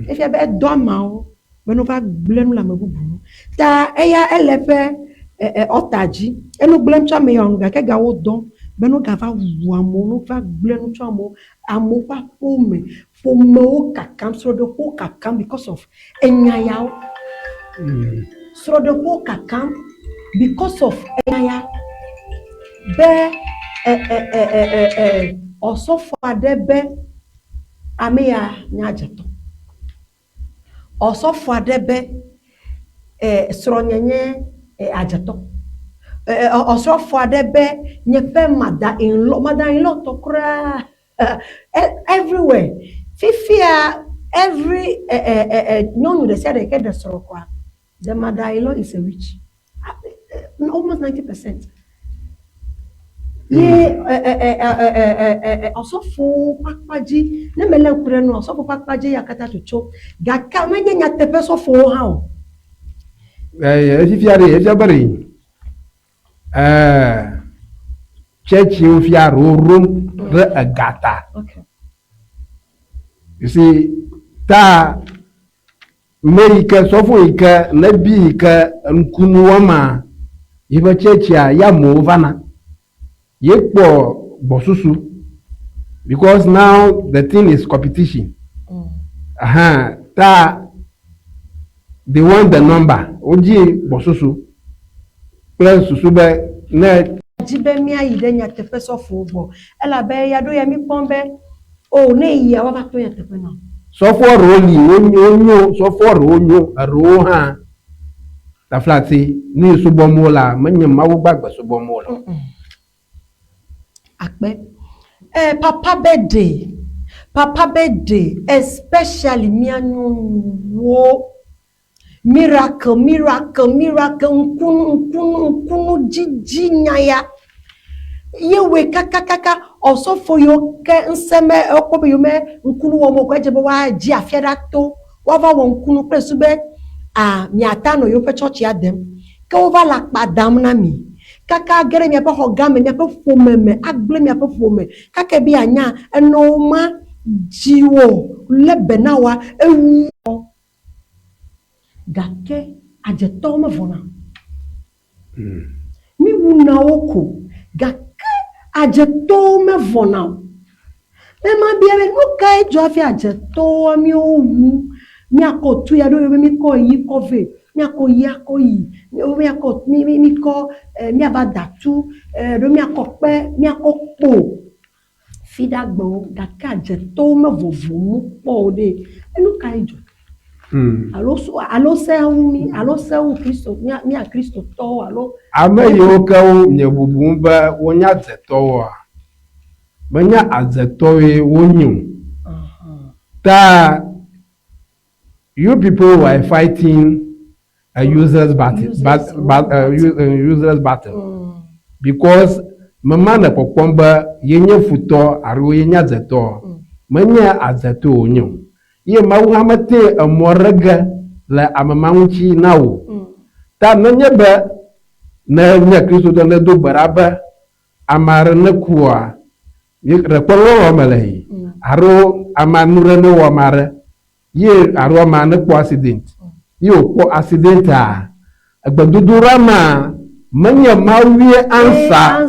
Efia be edɔ ameawo be ne wova gblẽ nu le ame bubu ŋu. Ta eya ele eƒe ɔta dzi. Enu gblẽm tso ame yawo ŋu gake egawo dɔm be ne wogava wu amewo, ne wova gblẽ nu tso amewo, amewo ƒe aƒewo me, ƒomewo kakam, srɔ̃ɖeƒewo kakam because of enya yawo. Srɔ̃ɖeƒewo kakam. Because of enya ya be e e e e e e ɔsɔfo aɖe be ame ya nye adzetɔ. Ɔsɔfo aɖe be e srɔ̃nye nye e adzetɔ. E e ɔsɔfo aɖe be nye ƒe mother in law, mother in law tɔ kura everywhere. Fifia every e e e nyɔnu ɖe sia ɖe yi ke ɖe srɔ̃ koa, the mother in law is a witch. Almost 90%. Ye ɔsɔfowo ƒe akpa dzi, ne melé ŋku ɖe enua, ɔsɔfo ƒe akpa dzi ya katã tsotso. Gake menye nyateƒe sɔfowo hã o. Efifia ɖe, efia be ɖe, tsɛtsiwo fia rorom ɖe ega ta. You see, ta me yi ke sɔfo yi ke nebi yi ke ŋkunu wɔma yiƒe tsɛtsia ya amewo vana. Ye kpɔ gbɔsusu because now the thing is competition. Aha, ta they want the number. Wodzi gbɔsusu kple susu be ne dzi be míayi ɖe nyateƒe sɔfowo gbɔ elabe ya ɖo ya míkpɔm be o ne yia woava to nyateƒe na wò. Sɔfo ɖewo li wonyo, sɔfo ɖewo nyo, eɖewo hã taflatse nu yi subɔm wolea menye Mawu gbagbe subɔm wole o. Akpe. Eh, papa birthday, papa birthday, especially mía nyɔnuwo. Miracle, miracle, miracle, ŋkunu, ŋkunu, ŋkunu dzidzi nya ya. Ye wɔe kakakaka ɔsɔfo yiwo ke ŋsẽ me wokpɔ be yewo me ŋkunu wɔm o ko edze be woadzi afia ɖa to woava wɔ ŋkunu kple susu be a miata nɔ yewoƒe tsɔtsia dem. Ke wova le akpa dam na mi kaka age ɖe miaƒe xɔ gã me, miaƒe ƒome me, agblẽ miaƒe ƒome kaka be yeanya enɔwò ma dziwò lé be na wòa ewu. Gake adzetɔwo mevɔna o. Míwuna wo ko gake adzetɔwo mevɔna o. Ne mabia be nu kae dzɔ hafi adzetɔwoa míwo wu míakɔ tu ya ɖo be míkɔ yi kɔ vɛ, míakɔ yi akɔ yi, míakɔ míkɔ míava da tu ɖo míakɔ kpe, míakɔ kpo. Fiɖagbewo gake adzetɔwo mevɔvɔm kpɔ o ɖe, enu kae dzɔ? Alo alo sea wu mí, alo sea wu Kristo, mía mía Kristotɔwo alo. Ame yiwo ke wo mie bubum be wonye adzetɔwoa, menye adzetɔwoe wonye o. Ta you people were fighting a useless battle, useless, but, but, useless battle. Because mema le kpɔkpɔm be yenye futɔ alo yenye adzetɔ, menye adzetɔ wònye o. Ye Mawu hã mete emɔ ɖe ge le ame ma ŋuti na wò. Ta nenye be ne nye Kristotɔ ne do gbe ɖa be ame aɖe nekua, ɖe kpɔ lɔlɔ me le yi alo amea nu ɖe newɔ ame aɖe ye alo amea nekpɔ accident ye wòkpɔ accidentaa, egbedodoɖa ma menye Mawue ansa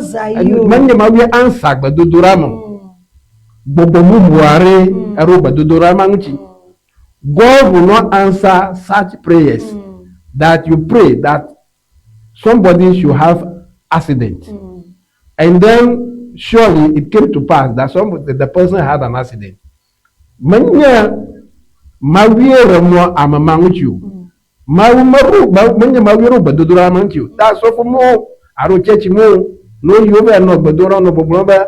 menye Mawue ansa gbedodoɖa me o. Gbɔgbɔ bubu aɖee eɖo gbedodoɖa ma ŋuti. God will not answer such prayers that you pray that somebody should have accident. And then surely it came to pass that some, the person had an accident. Menye Mawue ɖe mɔ ame ma ŋuti o. Mawu meɖo, menye Mawue ɖo gbedodoɖa ma ŋuti o. Ta sɔfo mɔwo alo tsɛtsi mɔwo ne woyi wova nɔ gbedoɖa nɔ gbɔgblɔm be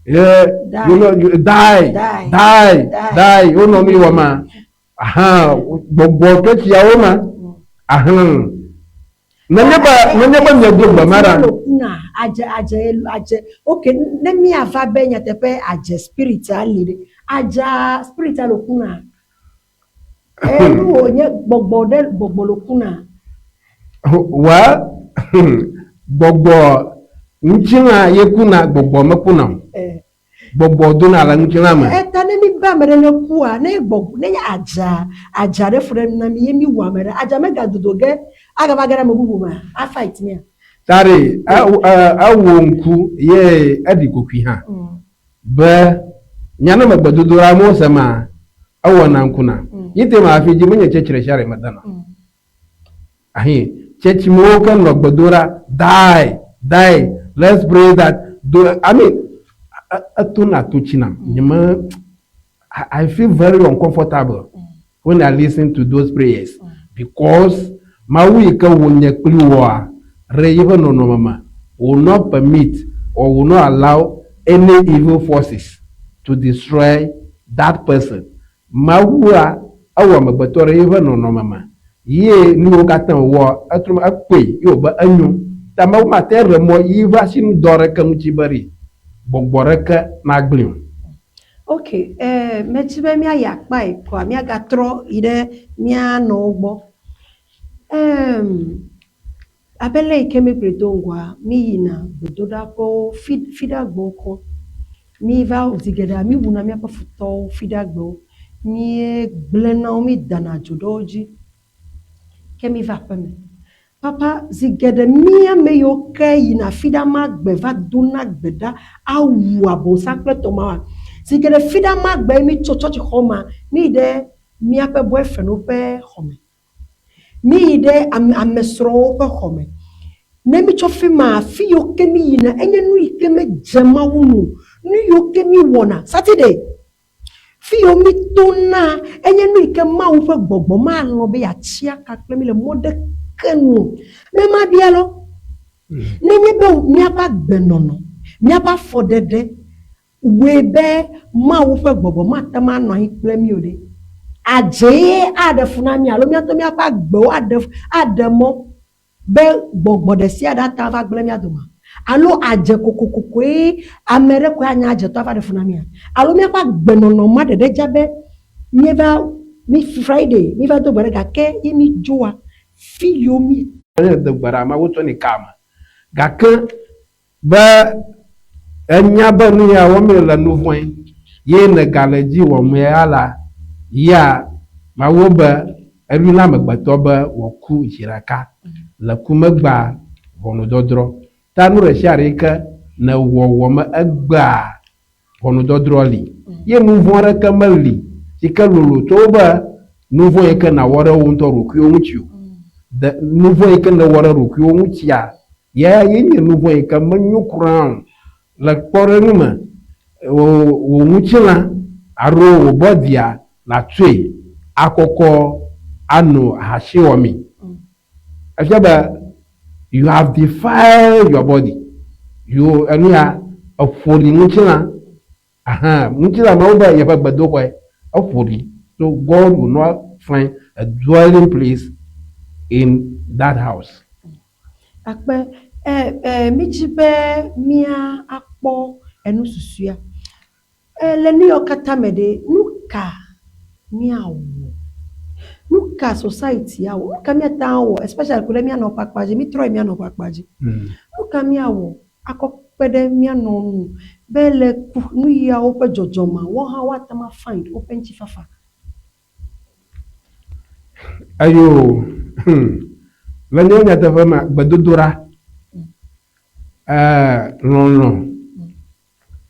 ye die die die die wonɔ nu yi wɔma ahan gbɔgbɔ tsɛtsiawo ma ahan. Nenye be nenye be miedo gbe ma ɖa. Adze adze adze ok ne míava be nyateƒe adze spirit ali ɖe adzea spirit alo kuna enu wònye gbɔgbɔ ɖe gbɔgbɔ lo kuna. Well gbɔgbɔ ŋutilã ye kuna gbɔgbɔ mekuna o. Gbɔgbɔ dona le ŋutilã me. Eta ne mi be ame ɖe ne kua, ne gbɔgbɔ, ne nye adza, adza ɖe fu ɖe na mi ye mi wu ame ɖe, adza mega dodo ge agava ge ɖe ame bubu mea, a fight mia. Ta ɖe, ewɔ ŋku ye eɖi kokui hã be nya ne me gbedodoɖa amewo se ma, ewɔna ŋku na. Yi te ma hafi dzi menye tsɛtsre sia ɖe medena. Ahi. Tsɛtsimewo ke nɔ gbe do ɖa, die, die, let's pray that, do, I mean, etona to tsi nam. Nye me, I feel very uncomfortable when I listen to those prayers because Mawu yi ke wò nye kpli wòa ɖe yeƒe nɔnɔme me will not permit or will not allow any evil forces to destroy that person. Mawua ewɔ amegbetɔ ɖe yeƒe nɔnɔme me ye nuyiwo katã wòwɔ etrɔ me ekpɔe ye wòbe enyo. Ta Mawu mate ŋu aɖe mɔ yiƒe asinudɔ ɖeke ŋuti be ɖe gbɔgbɔ ɖeke nagblẽe o. Ok, eh, medi be míayi akpa yi kɔa míagatrɔ yi ɖe mía nɔwo gbɔ. Ehm, abe le yi ke mígblɔe do ŋgɔa, míyina gbedoɖaƒewo fi fiɖagbewo koŋ. Míva zi geɖea míwuna míaƒe futɔwo fiɖagbewo. Míegblẽna wo, mídana dzo ɖe wo dzi ke míva aƒeme. Papa, zi geɖe mí ame yiwo ke yina afi ɖa ma gbe va dona gbe ɖa awu abosam kple tɔmawoa, zi geɖe fi ɖa ma gbe mí tso tsɔtsixɔ ma, mí yi ɖe míaƒe boyfriendwo ƒe xɔme. Mí yi ɖe ame amesrɔ̃wo ƒe xɔme. Ne mí tso fi ma, afi yiwo ke mí yina enye nu yi ke medze Mawu nu o. Nu yiwo ke mí wɔna, Saturday, Fi yiwo mítona enye nu yi ke Mawu ƒe gbɔgbɔ malɔ̃ be yeatsi aka kple mí le mɔ ɖeke nu o. Ne mabia lɔ, nenye be míaƒe agbenɔnɔ, míaƒe afɔɖeɖe wɔe be Mawu ƒe gbɔgbɔ mate ŋu anɔ anyi kple mí o ɖe, adzee aɖe fu na mí alo míato míaƒe agbewo aɖe aɖe mɔ be gbɔgbɔ ɖe sia ɖe ate ŋu ava gblẽ mía dome? Alo adze kokokokoe ame ɖe koe anye adzetɔ ava ɖe fu na mía? Alo míaƒe agbenɔnɔ ma ɖeɖe dza be míeva mí Friday míva do gbe ɖe gake ye mídzoa fi yiwo mí. Ne do gbe ɖa Mawu tsɔnɛ ka me. Gake Be ènya be nu ya wɔm yele nu vɔ̃e ye nègale edzi wɔm ya la, ya Mawu be eɖoe na amegbetɔ be wòaku zi ɖeka, le ku megbea ʋɔnudɔdrɔ̃. Ta nu ɖesiaɖe yi ke nèwɔ wɔ me egbea ʋɔnudɔdrɔ̃ li. Ye nu vɔ̃ aɖeke meli si ke lolo tso be nu vɔ̃ yi ke nàwɔ ɖe wò ŋutɔ ɖokuiwò ŋuti o. De nu vɔ̃ yi ke nèwɔ ɖe ɖokuiwò ŋutia, ya ye nye nu vɔ̃ yi ke menyo kura o. Le kpɔɖeŋu me, wò wò ŋutilã alo wò bɔdia nàtsɔe akɔkɔ ano ahasi wɔmee. Efia be you have defiled your body. You enu ya eƒo ɖi ŋutilã. Aha, ŋutilã Mawu be yeƒe gbedoxɔe eƒo ɖi. So God will not find a dwelling place in that house. Akpe e e mídzi be mía akpɔ enu susuea. E le nu yawo katã me ɖe, nu ka míawɔ? Nu ka society awɔ? Nu ka míate ŋu awɔ especially ku ɖe mía nɔ ƒe akpa dzi? Mítrɔ yi mía nɔ ƒe akpa dzi. Nu ka míawɔ akɔ kpe ɖe mía nɔ ŋu be le ku nu yawo ƒe dzɔdzɔmea, woawo hã woate ŋu a find woƒe ŋutifafa? Eyo, hmm, le nye nyateƒe mea, gbedodoɖa, lɔlɔ̃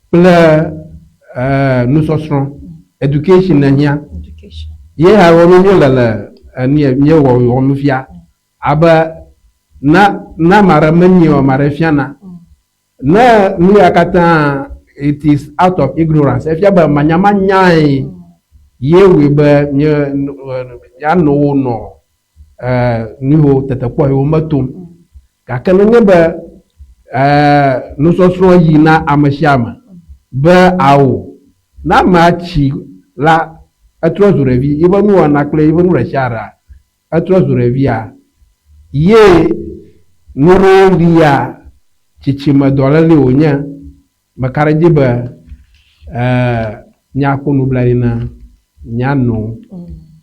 kple nusɔsrɔ̃, education ehiã. Ye hã wɔm míele le enu míewɔ wɔm fia abe na na ame aɖe menyi o, ame aɖe fiana. Ne nu ya katã it is out of ignorance, efia be manyamanyae ye wɔe be mía mía nɔwo nɔ nuyiwo tetekpɔ yiwo me tom. Gake nenye be nusɔsrɔ̃ yi na ame sia ame be ao, ne amea tsi la etrɔ zu ɖevi, yiƒe nuwɔna kple yiƒe nu ɖe sia ɖea etrɔ zu ɖevia, ye nu ɖewo lia tsitsime dɔlélee wònye. Meka ɖe edzi be míakpɔ nublanui na mía nɔwo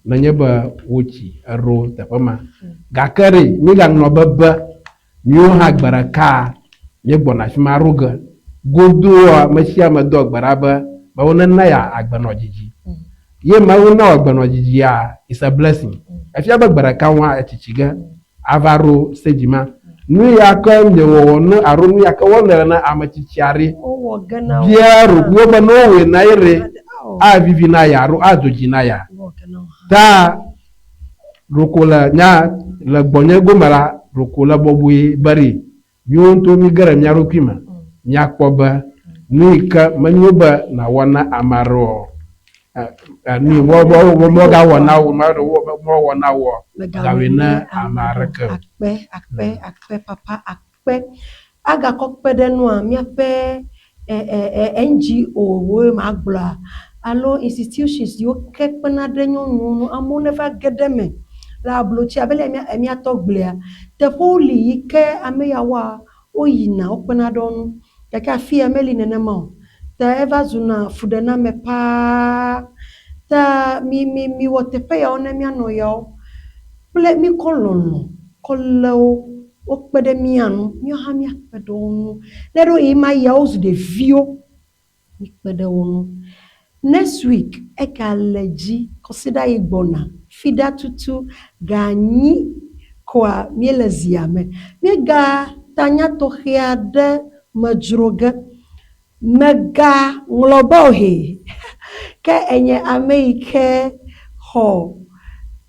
nenye be wotsi eɖo teƒe ma. Gake ɖe mígaŋlɔ be be míwo hã gbe ɖeka míegbɔna afi ma ɖo ge. Godooa, ame sia ame doa gbe ɖa be Mawu nena ye agbenɔdzidzi. Ye Mawu na wò agbenɔdzidzia, is a blessing. Efia be gbe ɖeka wòa etsitsi ge ava ɖo stage ma. Nu ya ke miewɔwɔ ne alo nu ya ke wɔm nèle na ame tsitsi aɖe, Wowɔ ge na wo. bia ɖokuiwò be ne wowɔe na ye ɖe, Ao. avivi na ya alo ado dzi na ya. Wowɔ ge na wo hã. Ta ɖeko le nya le gbɔnye gome la, ɖeko le bɔbɔe be ɖe míwo ŋutɔ míge ɖe mía ɖokui me míakpɔ be nu yi ke menyo be nàwɔ na ame aɖe o, nu yi mɔgawɔ na wò mɔwɔ na wò megawɔe na ame aɖeke o. Akpe, akpe, akpe papa, akpe. Agakɔ kpe ɖe nua míaƒe NGO woe magblɔa alo institutions yiwo ke kpena ɖe nyɔnuwo ŋu amewo neva ge ɖe eme le ablotsi abe le míatɔ gblɔea teƒewo li yi ke ame yawoa woyina wokpena ɖe wo ŋu gake afi ya meli nenema o. Ta eva zuna fuɖename paa. Ta mi mi miwɔ teƒe yawo ne míanɔ yawo kple míkɔ lɔlɔ̃ kɔ lé wo wokpe ɖe mía ŋu míawo hã míakpe ɖe wo ŋu. Ne ɖo ɣeyiɣi ma yia wozu ɖeviwo míkpe ɖe wo ŋu. Next week egale dzi kɔsiɖa yi gbɔna fiɖa tutu ganyi koa míele zia me. Míega ta nya tɔxɛ aɖe me dzro ge. Megaŋlɔ be o he. Ke enye ame yi ke xɔ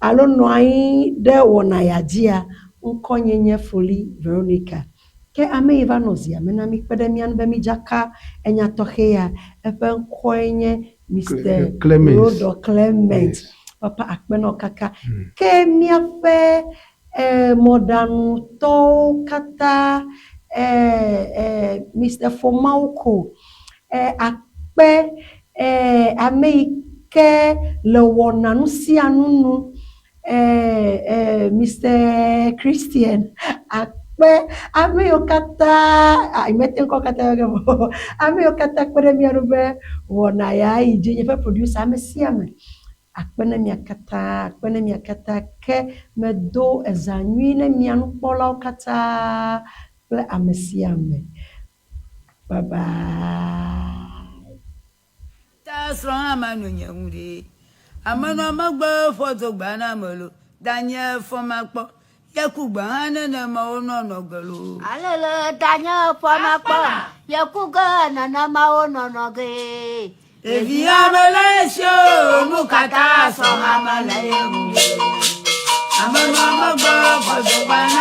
alo nɔ anyi ɖe wɔna ya dzia, ŋkɔnye nye Foli Veronica. Ke ame yi va nɔ zia me na mí kpe ɖe mía ŋu be mídzaka enya tɔxɛ ya, eƒe ŋkɔe nye Mr. Clement. Rodor Clement. Yes. Papa akpe na wò kaka. Ke míaƒe mɔɖaŋutɔwo katã Mr. Fomawoko akpe ame yi ke le wɔna nu sia nu nu Mr. Christian akpe ame yiwo katã mete ŋkɔ katã yɔ ge vɔ ame yiwo katã kpe ɖe mía ŋu be wɔna ya yi dzi nye ƒe producer ame sia ame akpe ne mia katã akpe ne mia katã ke medo eza nyui ne mia nukpɔlawo katã kple ame sia ame. Bye bye. Ta srɔ̃ hã ma no nye ŋu ɖe. Ame nɔ megbe fɔ dogba na ame lo. Danye fɔ makpɔ. Yeku gbe hã nenema wonɔnɔ ge lo. Alele danye fɔ makpɔ. Yeku ge nenema wonɔnɔ ge. Ɖevi ame le esi o, nu katã sɔ ame le ye ŋu. Ame nɔ megbe fɔ dogba na.